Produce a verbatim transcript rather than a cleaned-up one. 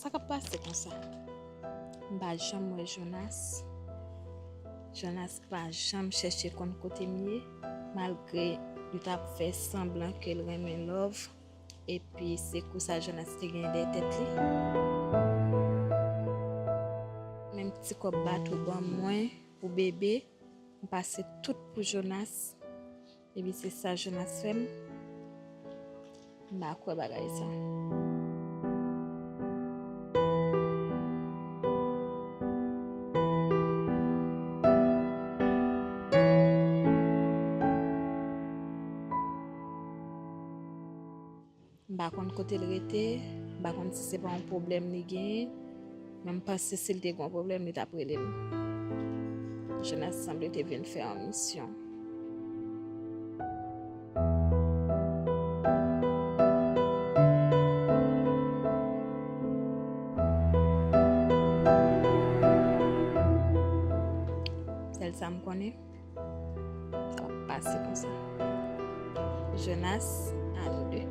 Sa k ap pase konsa? M pa janm wè Jonas. Jonas pa janm chèche konn kote m ye, malgre li t ap fè sanblan ke l renmen Love. Epi se kou sa Jonas te gen dèyè tèt li. Menm ti kòb bato ban mwen pou bebe, m pase tout pou Jonas. Epi se sa Jonas fè m. M pa kwè bagay sa. M pa konn kote l rete, m pa konn si se pa yon pwoblèm li genyen, men m panse si l te gen yon pwoblèm, li t ap rele m. Jonas sanble te vin fè yon misyon. Sèl sa m konnen, sa p ap pase konsa. Jonas, a nou de.